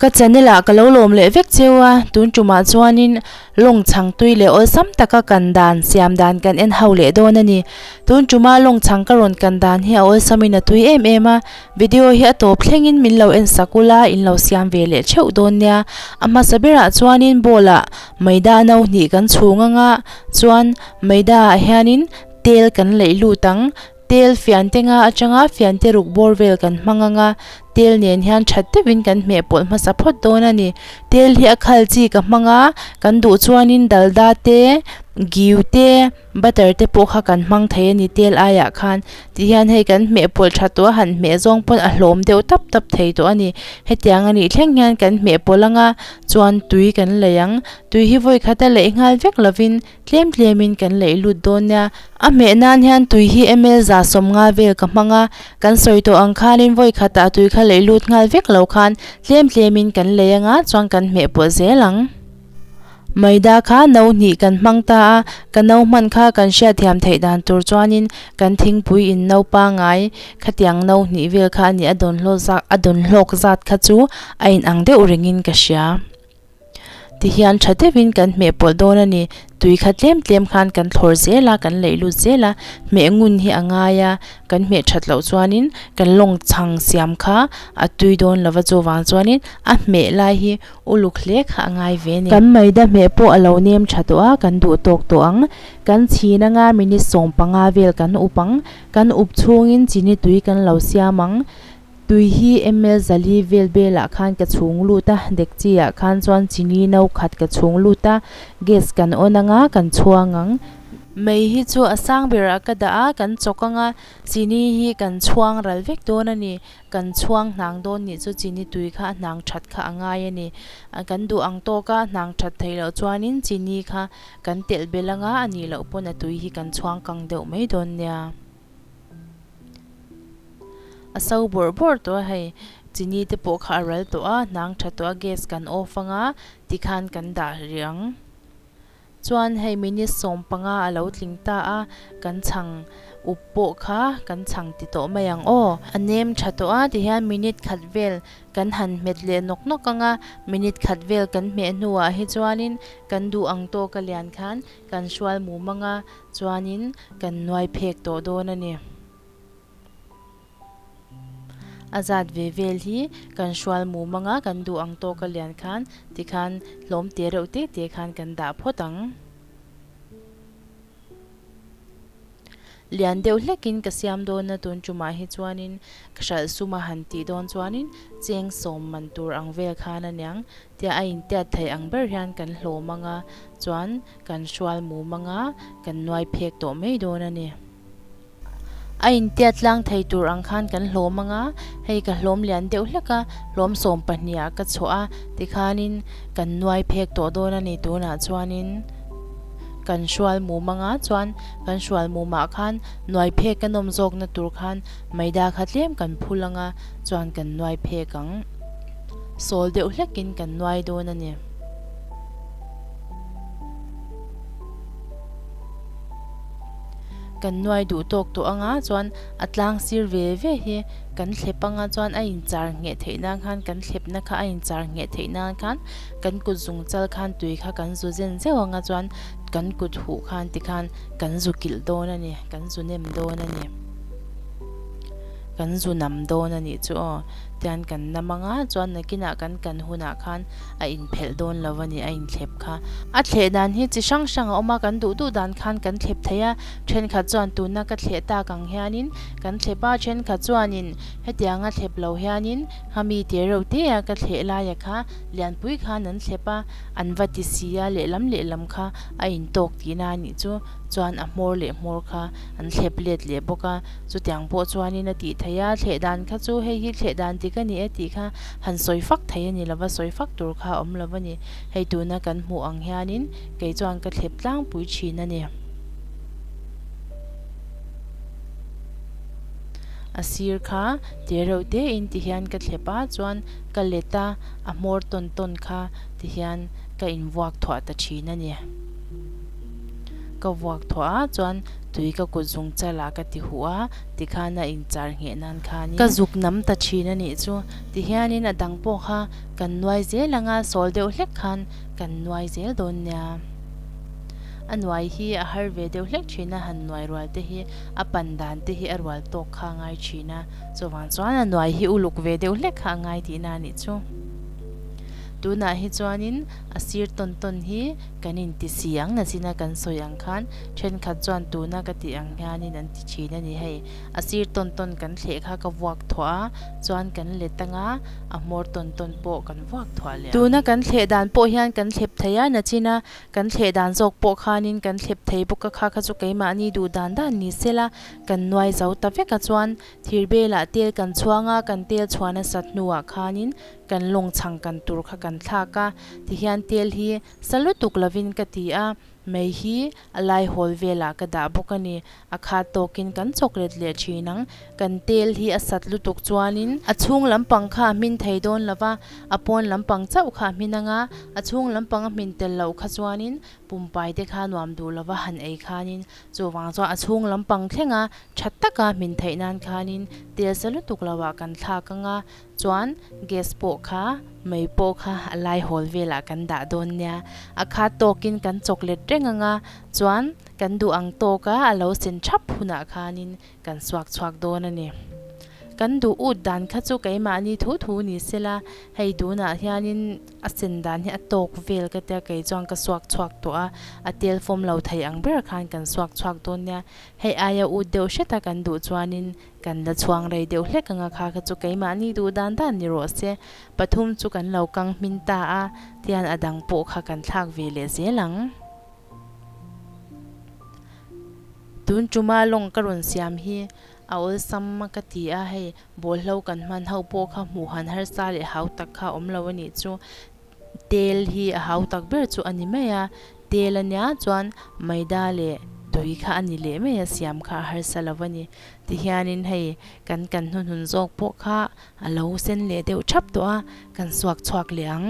Ka channel ah ka lo lawm leh vek cheu a, tun tumah chuanin lawng chhang tui leh awlsam taka kan dan siam dan kan en ho leh dawn a ni. Tun tuma lawng chhang ka rawn kan dan hi a awlsamin a tui em em a, video hi a tawp thlengin min lo en sak ula in lo siam ve leh theuh dawn nia. A hmasa berah chuanin bowl ah maida no hnih kan chhung anga chuan maida ah hianin tel kan leih lut ang. Tel fiante nga atanga fiante ruk bawr vel kan hmang ang a, tel nen hian that deuhin kan hmeh pawlh hmasa phawt dawn a ni. Tel hi a khal chi ka hmang a, kan duh chuanin dalda te, giu te, butter te pawh kha kan hmang thei a ni tel aiah khan. Tihian hei kan hmeh pawlh tha tawh a, han hmeh zawng pawn a hlawm deuh tap tap thei tawh a ni. Hetiang a nih thleng hian kan hmeh pawlh ang a, chuan tui kan lei ang. Tui hi vawi khat a leih nghal vek lovin Tlem tlemin kan leih lut dawn nia. A hmeh nan hian tui hi ml 150 vel ka hmang a, kan sawi tawh ang khanin vawi khatah tui kha leih lut nghal vek lo khan tlem tlemin kan lei anga chuan kan hmeh pawlh zel ang. Maida kha no hnih kan hmang ta a, ka no hman kha kan hriatthiam theih dan tur chuanin kan thingpui in no pangai khatiang no hnih vel kha a ni a dawn hlawk zat kha chu a inang deuh rengin ka hria. Tihian tha deuhin kan hmeh pawlh dawn a ni. Tui kha tlem tlem khan kan thlawr zel a, kan leih lut zel a, hmeh ngun hi a ngai a, kan hmeh that loh chuanin kan lawng chhang siam kha a tui dawn lo va, chuvang chuanin a hmeh lai hi uluk hle kha a ngai ve a ni. Kan maida hmeh pawh a lo nem tha tawh a, kan duh tawk tawh ang. Kan chhin anga minute 15 vel kan up ang. Kan up chhungin chini tui kan lo siam ang. Tui hi ml zali vel belah khan ka chhung lut a, dekchi ah khan chuan chini no khat ka chhung lut a, gas kan on anga kan chhuang ang. Mei hi chu a sang berah ka dah a, kan chawk anga chini hi kan chhuang ral vek dawn a ni, kan chhuang hnang dawn nih chu chini tui kha a hnang that kha a ngai a ni. Kan duh ang tawk a hnang that theih loh chuanin chini kha kan telh belh anga a nih loh pawn a tui hi kan chhuang kang deuh mai dawn nia. A so bawrh bawrh tawh a hei chini te pawh kha a ral tawh a hnang tha tawh a gas kan off anga tikhan kan dah rih ang chuan hei minute 15 a lo tling ta a kan chhang up pawh kha kan chhang ti tawh mai ang aw a nem tha tawh a tihian minute khat vel kan han hmet leh nawk nawk anga minute khat vel kan hmeh hnuah hi chuanin kan duh ang tawk a lian khan kan hrual mum anga Chuanin kan nuai phek tawh dawn a ni. A zat ve vel hi kan hrual mum anga kan duh ang tawka lian khan tikhan hlawm te reuh te te khan kan dah phawt ang. Lian deuh hlekin ka siam dawn a tun tumah hi chuanin ka hralh sum a han tih dawn chuanin cheng sawm man tur ang vel khan a niang tia a intiat theih ang ber hian kan hlawm anga chuan Kan hrual mum anga kan nuai phek tawh mai dawn a ni. A intiat tlang thei tur ang khan kan hlawm anga, hei ka hlawm lian deuh hlek a, hlawm 12 ah ka chhuah a, tikhanin kan nuai phek tawh dawn a ni tunah chuanin kan hrual mum anga chuan kan hrual mumah khan nuai phek ka nawm zawkna tur khan maida kha tlem kan phul anga chuan kan nuai phek ang. Sawl deuh hlekin kan nuai dawn a ni. Kan nuai duh tawk tawh anga chuan a tlang sir ve ve hi kan thlep anga chuan a inchar ngheh theih nan khan kan thlepna kha a inchar ngheh theih nan khan kan kut zung chal khan tui kha kan zu zen zeuh anga chuan kan kut huh khan tikhan kan zu kilh dawn a ni kan zu nem dawn a ni kan zu nam dawn a nih chu aw tian kan nam anga chuan nakinah kan kan hunah khan a inphelh dawn lo a ni, a inthlep kha. A thleh dan hi chi hrang hrang a awm a, kan duh duh dan khan kan thlep thei a, thenkhat chuan tuna ka thleh tak ang hianin kan thlep a, thenkhat chuanin hetianga thlep lo hianin khami te reuh te a ka thleh laia kha lianpui khan an thlep a, an va ti si a, lehlam lehlam kha a intawk tihna a nih chu, chuan a hmawr leh hmawr kha an thlep let leh bawk a, chutiang pawh chuanin a tih theih a, thleh dan kha chu hei hi thleh dan dik a ni e tih kha Han sawi fak thei a ni lova, sawi fak tur kha a awm lo a ni. Hei tuna kan hmuh ang hianin kei chuan ka thlep tlangpui thin a ni. A sir kha te reuh te in ti hian ka thlep a, chuan ka let a, a hmawr tawn tawn kha ti hian ka invuak thuah ta thin a ni. Ka vuak thuah a, chuan Tui ka kut zung chal ah ka ti huh a, tikhan a inchar ngheh nan khanin ka zuk nam ta thin a nih chu. Tihianin a dang pawh kha kan nuai zel ang a, sawl deuh hlek khan kan nuai zel dawn nia. A nuai hi a har ve deuh hlek thin a, han nuai rual te hi a pan dan te hi a rual tawk kha a ngai thin a, chuvang chuan a nuai hi uluk ve deuh hlek kha a ngai tihna a nih chu. Tunah hi chuanin a sir tawn tawn hi kan inti si ang nachina kan sawi ang khan thenkhat chuan tuna ka tih ang hianin an ti thin a ni hei. A sir tawn tawn kan thleh kha ka vuak thuah a, chuan kan let anga a hmawr tawn tawn pawh kan vuak thuah leh ang. Tuna kan thleh dan pawh hian kan thlep thei a, nachina kan thleh dan zawk pawh khanin kan thlep thei bawk a, kha kha chu keimahni duh dan dan ni sela kan nuai zo ta vek a chuan thir belah tel kan chhuang a, kan tel chhuan a sat hnuah khanin kan lawng chhang kan tur kha kan thlak a, tihian tel hi sa lutuk lovin ka ti a, mei hi a lai hawl velah ka dah bawk a ni. A khat tawkin kan chawk let leh thin ang. Kan tel hi a sat lutuk chuanin a chhung lampang kha a hmin thei dawn lo va, a pawn lampang chauh kha a hmin ang a, a chhung lampang a hmin tel loh kha chuanin pumpai te kha nuam duh lo va han ei khanin chuvang chuan a chhung lampang thlenga tha taka hmin theih nan khanin tel sa lutuk lovah kan thlak ang a, Chuan gas pawh kha mei pawh kha a lai hawl velah kan dah dawn nia. A khat tawkin kan chawk let reng ang a, chuan kan duh ang tawka a lo sen thap hunah khanin kan suak chhuak dawn a ni. Kan duh ut dan kha chu keimahni thu thu ni sela, hei tunah hianin a sen dan hi a tawk vel ka tia kei chuan ka suak chhuak tawh a, a tel fawm lo thei ang ber khan kan suak chhuak dawn nia. Hei aia ut deuh hreta kan duh chuanin Kan la chhuang rei deuh hlek ang a kha kha chu keimahni duh dan dan ni rawh se. Pathum chu kan lo kang hmin ta a, tian a dang pawh kha kan thlak ve leh zel ang. Tun tuma lawng ka rawn siam hi a awlsam a ka ti a, hei bawlhlo kan hman ho pawh kha hmuh han harsa leh hau tak kha awm lo a nih chu. Tel hi a hau tak ber chu a ni mai a, tel a nia chuan maida leh tui kha a ni leh mai a, siam kha a harsa lo a ni. Tihianin hei kan kan hnuhnun zawk pawh kha a lo sen leh deuh thap tawh a, kan suak chhuak leh ang.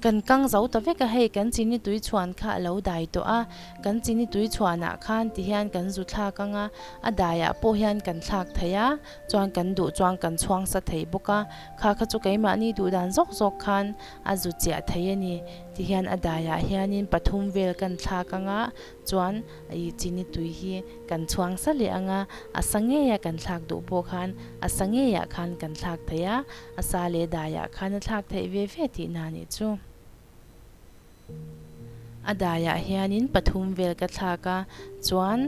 Kan kang zo ta vek a, hei kan chini tui chhuan kha a lo dai tawh a, kan chini tui chhuanah khan tihian kan zu thlak ang a, a daiah pawh hian kan thlak thei a, chuan kan duh chuan kan chhuang sa thei bawk a, kha kha chu keimahni duh dan zawk zawk khan a zu chiah thei a ni. Tihian a daiah hianin pathum vel kan thlak ang a, chuan ih chini tui hi kan chhuang sa leh ang a, a sa ngeia kan thlak duh pawh khan a sa ngeiah khan kan thlak thei a, A sa leh daiah khan a thlak theih ve ve tihna a nih chu. A daiah hianin pathum vel ka thlak a, chuan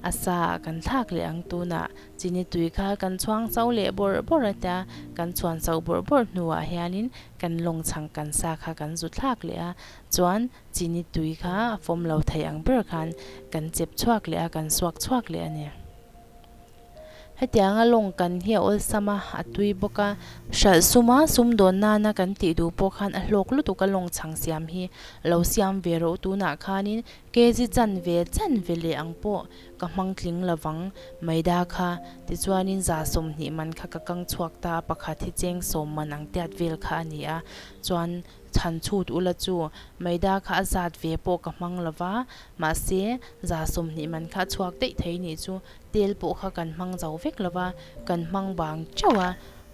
a sa ah kan thlak leh ang tunah chini tui kha kan chhuang chau leh bawrh bawrh a tia, kan chhuan chauh bawrh bawrh hnuah hianin kan lawng chhang kan sa kha kan zu thlak leh a, chuan chini tui kha a fawm lo thei ang ber khan kan chep chhuak leh a, kan suak chhuak leh a ni. Hetianga lawng kan hi a awlsam a, a tui bawk a. Hralh suma sumdawn nana kan tih duh pawh khan a hlawk lutuk a lawng chhang siam hi lo siam ve rawh u. Tunah khanin kg chanve chanve leh ang pawh ka hmang tling lovang maida kha. Tichuanin za 20 man kha ka kang chhuak ta a, pakhat hi cheng sawm man ang tiat vel kha a ni a. Chuan chhan chhut ula chu maida kha a zat ve pawh ka hmang lova, mahse za 20 man kha a chhuak daih thei nih chu. Tel pawh kha kan hmang zo vek lo va, kan hmang bang teuh a,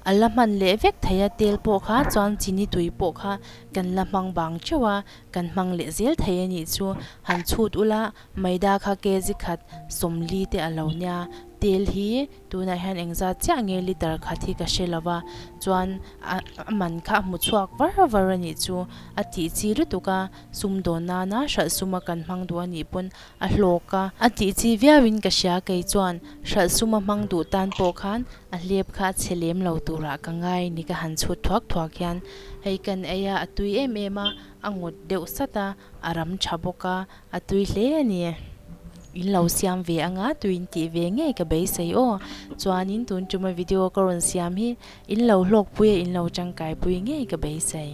a la hman leh vek thei a, tel pawh kha chuan chini tui pawh kha kan la hmang bang teuh a, kan hmang leh zel thei a nih chu. Han chhut ula, maida kha kg khat 40 te a lo nia, tel hi tunah hian engzat chiah nge liter khat hi ka hre lo va, chuan a man kha a hmu chhuak var var a nih chu, a tih chi lutuk a, sumdawn nana hralh suma kan hmang duh a nih pawn A hlawk a, a tih chi viauin ka hria kei chuan hralh suma hmang duh tan pawh khan a hlep kha a chhe lem lo turah ka ngai ni ka han chhut thuak thuak hian hei kan ei a, a tui em em a, a ngawt deuh sat a, a ram tha bawk a, a tui hle a ni. In lo siam ve anga tuin tih ve ngei ka beisei aw. Chuanin tun tuma video ka rawn siam hi In lo hlawkpui a in lo tangkaipui ngei ka beisei.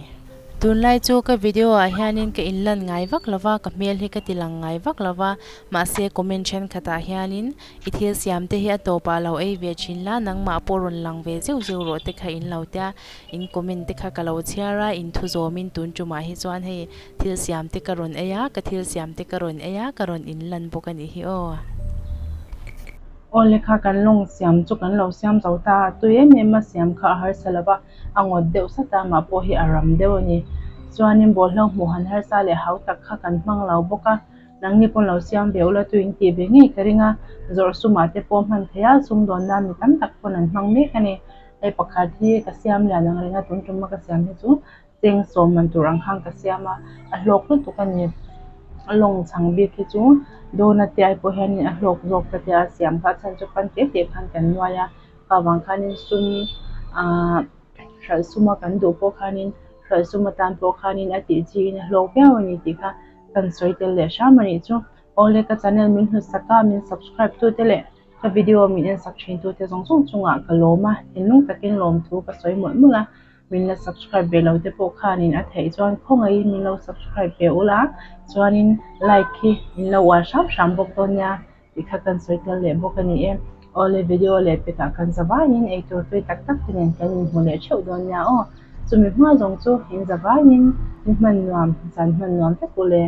Tunlai chu ka video ah hianin ka inlan ngai vak lova, ka hmel hi ka ti lang ngai vak lova, mahse comment thenkhatah hianin i thil siam te hi a tawpah lo ei ve thin la, nangmah pawh rawn lang ve zeuh zeuh rawh te kha in lo tia, in comment te kha ka lo chhiar a, in thu zawmin tun tumah hi chuan hei Thil siam te ka rawn ei a, ka thil siam te ka rawn ei a, ka rawn inlan bawk a nih hi aw. Aw lekha kan lawng siam chu kan lo siam zo ta a, tui em em a siam kha a harsa lo va, a ngawt deuh sat a, mah pawh hi a ram deuh a ni. Chuanin bawlhlo hmuh han harsa leh hau tak kha kan hmang lo bawk a, nangni pawn lo siam ve ula tui in tih ve ngei ka ring a, zawrh sumah te pawh hman theih a, sumdawn nan mi tam tak pawn an hmang mek a ni. Hei pakhat hi ka siam lian ang reng a, tun tuma ka siam hi chu Cheng sawm man tur ang khan ka siam a, a hlawk lutuk a ni. A lawng chhang bik hi chu donut te ai pawh hianin a hlawk zawk ta tia a siam kha a chhan chu pan te te khan kan nuai a, kha vang khanin sum ahh hralh suma kan duh pawh khanin hralh sum atan pawh khanin a tih chiin a hlawk viau a ni tih kha kan sawi tel leh hram a nih chu. Awle ka channel min hlutsak a, min subscribe tu te leh ka video min en sak thin tu te zawng zawng chungah ka lawm a, thinlung takin lawmthu ka sawi mawlh mawlh a. Min la subscribe ve lo te pawh khanin a theih chuan khawngaihin min lo subscribe ve ula chuanin like hi in lo uar hram hram bawk dawn nia tih kha kan sawi tel leh bawk a ni e. Awle video leh pekah kan zavaiin eitur tui tak tak te nen kan inhmu leh theuh dawn nia aw. Chumi hma zawng chu in zavaiin ni hman nuam zan hman nuam vek ule.